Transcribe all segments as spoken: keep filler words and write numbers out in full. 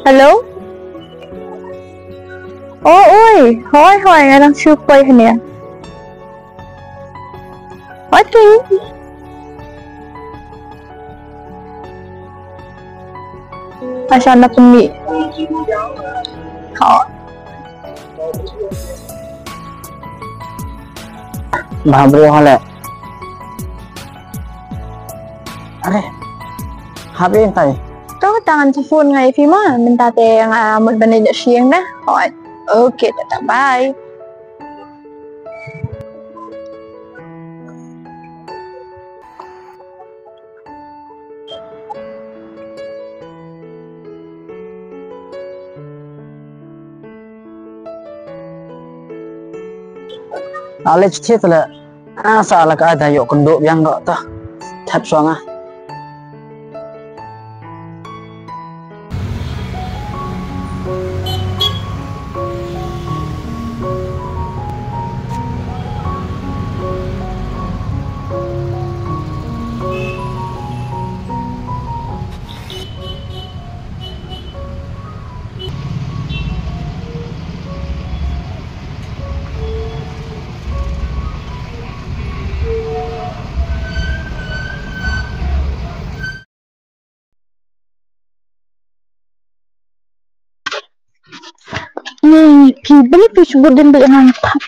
Hello? Oh, oi, hoi, hoi, nga dang shu poi hangne. Okay. Asha na pynmih. Hoi. Bha bro hale. Are. Habe tai. To tang an phone ngai phi ma, mynta te nga mut ban ïa shiang na. Hoi. Okay, tata bye. Ale chit le. Ah, sa la ka da yok kendo biang ko ta. Thap suang ah. Ni, phi beli phi sebut din beli ngan tap.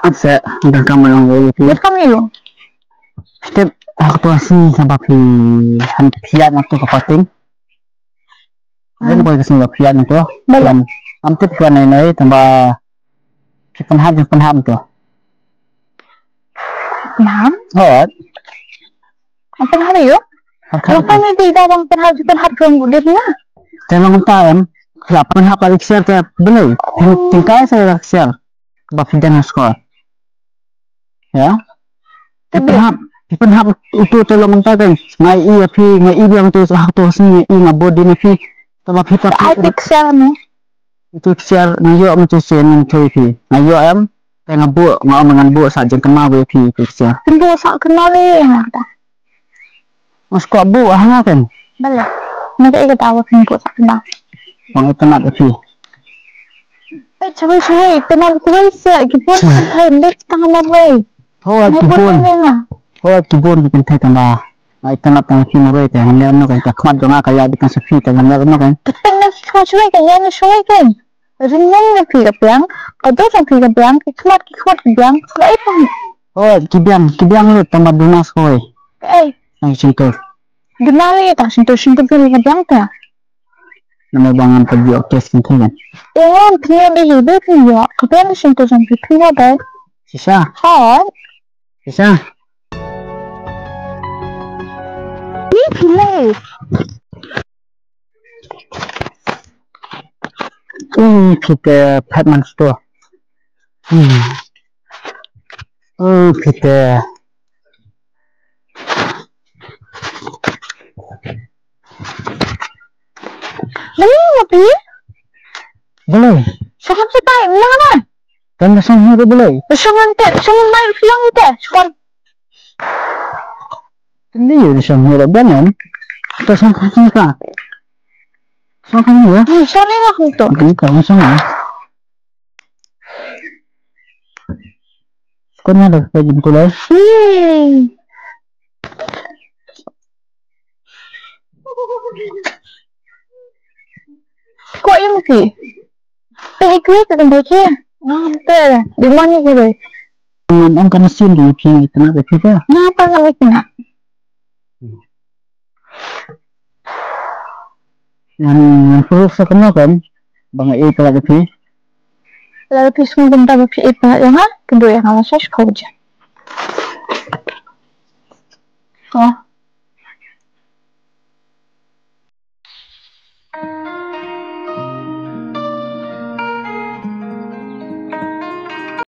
Ap se, dah kamu yang beli phi. Dah kamu yang. Step, aku tu asli sampai phi han phi nak tu ke pating. Ren ko ka sngi ba phiat nangto. Bale. Am, am tip phiat nai nai tang ba phi pynhap jong pynhap to. Pynhap? Hot. Am pynhap ayo? Hot. Lo kan ni da bang pynhap jong pynhap jong udir na. Te long ta em. Ya pynhap ka iksar te bale. Tingkai sa iksar. Ba phi dan skor. Ya. Te pynhap, pynhap uto te long ta kan. Ngai i ya phi, ngai i biang te sa to sni i nga bodi na phi. Te ba phi ta phi. Ai tik share ni. Tik share ni yo ma tu sen ni tu phi. Ngai yo em. Te nga bu, nga ma ngan bu sa jeng kena we phi tik share. Pynbu sa kena le nga ta. Mas ko bu ha nga kan. Bale. Nga ka ika tawa pynbu sa kena. Bang ita nak phi. Eh, cawai, cawai, tenang, cawai, sa, kibun, hai, lek, tang, lam, wei. Ho, kibun. Ho, kibun, kibun, thai, tama. Ai, tama, tama, kibun, wei, tama, lek, no, kan, kakmat, jonga, kaya, di, kan, sepi, tama, lek, no, kan. Tenang, cawai, cawai, kan, ya, no, cawai, kan. Ringan, na, pi, ka, piang. Kado, kan, pi, ka, piang, kakmat, kakmat, ka, piang. Lai, tama. Ho, kibiang, kibiang, lu, tama, dunas, wei. Eh. Nang, cintur. Dunas, lai, ta, cintur, cintur, pi, ka, piang, ta. Namar ba ngan pynïoh case kynthei kan. Te ngan pynïoh dei hi dei pynïoh. Ka ben shin to jong phi pynïoh dei. Shisha. Ha. Shisha. Ni phi le. Ui, phi te phet man sto. Hmm. Ui, phi te. Mani mo pi? Belai. Sokam setai, menang apa? Kan da song hero belai. Song ante, song mai fiang ante, sokam. Tende yo ni song hero banan. Ta song kan ka. Song kan ya. Ni song ni aku tu. Ni ka song ya. Kau ni ada kerja ni kau lah. Hmm. Ko im ki. Te ikut ke tempat ke. Ngam te. Di mana ke deh? Ngam ang kana sin di ki tena ke kita. Ngapa ngam kena? Yang yang perlu sekenakan bang ai pala ke pi. Pala ke pi semua benda ke pi pala yang ha. Kedua yang awak sos kau je. Ko.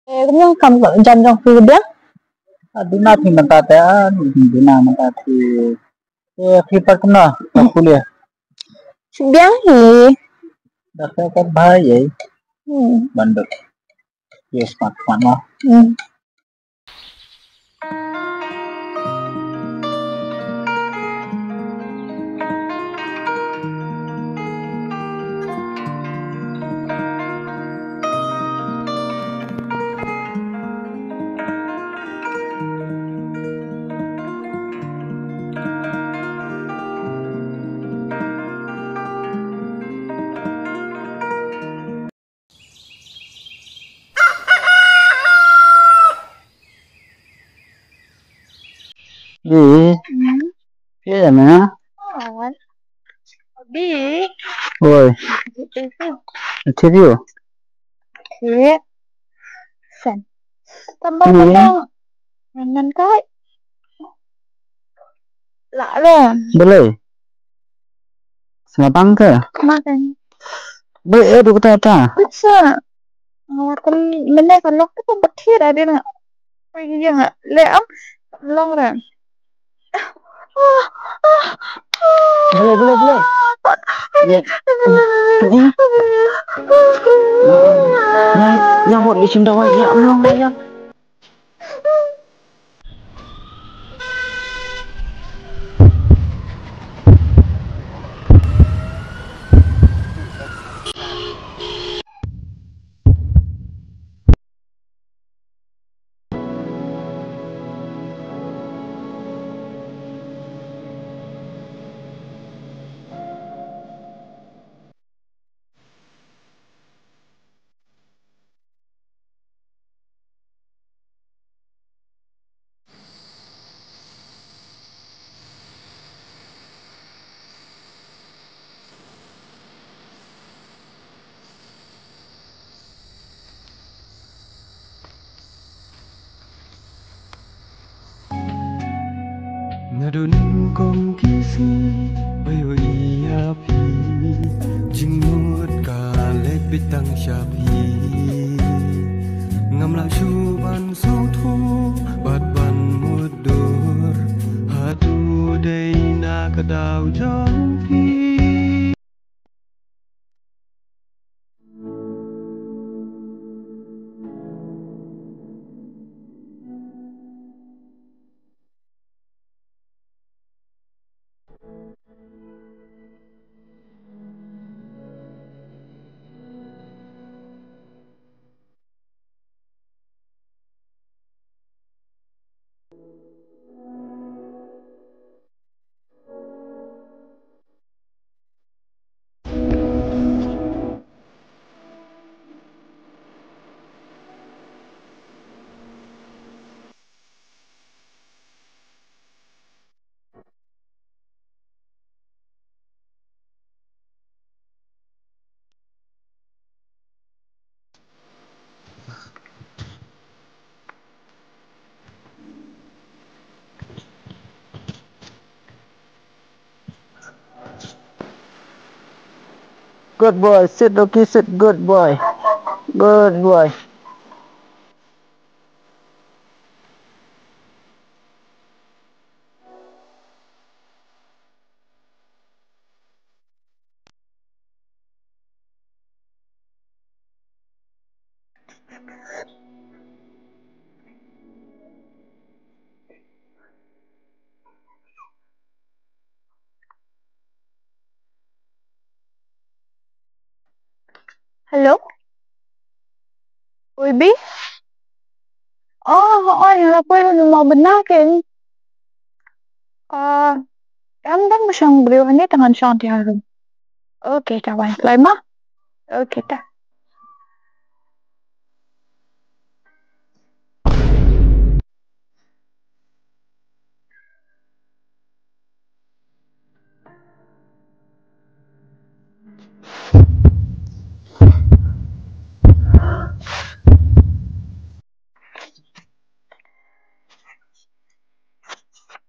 Eh, kumno kam jan jong phi dia? Aduna phi mynta te, aduna mynta phi. Eh, phi pat kumno? Ka kuliah. Biang hi. Da ka kat bha ye. Hmm. Banduk. Yes, pat pat no. Hmm. Bi. Hmm. Phi ïa me? Oh, Bi. Oi. Bi tu. Achieve you. Achieve. Sen. Tambah Bi. Tambah. Ngan kai. La ron. Balei? Sngewbha bang ka? Ma kan. Balei, eh, duk ta ta. Kutsa. Nga kan mene ka lok ta ba thir adin nga. Oi, ïa nga. Le am long ran. Balei, balei, balei. Ya. Ya, ya, hot di sim dawai, ya, long, ya. Nga don kong ki sngi ba ïohi ïa phi, jingmut ka leit beit tang sha phi. Ngam lah shuh ban sngewthuh bad ban mutdur haduh dei na ka daw jong phi. Good boy, sit, Loki, sit, good boy. Good boy. Hello? Oi, Bi? Oh, oi, nga poi ruh mo bna ken. Ah, em dang ba shong briew hangne, te ngan shong te harum. Okay, ta wan kloi ma. Okay, ta.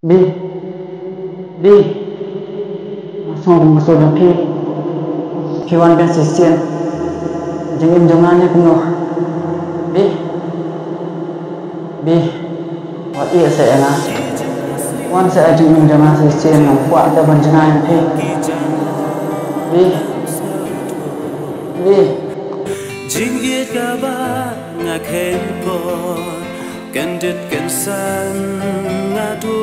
Bi. Bi. Nga sngew kum ka sur jong phi. Phi wan pynshai shisien. Jingim jong nga ne kumno? Bi. Bi. Wat ïeh seh ïa nga. Wan seh ïa jingim jong nga shisien, ngam kwah te ban jngai ïa phi. Bi. Bi. Jingïeit kaba nga kheiñ por, kyndit kynsan nga tu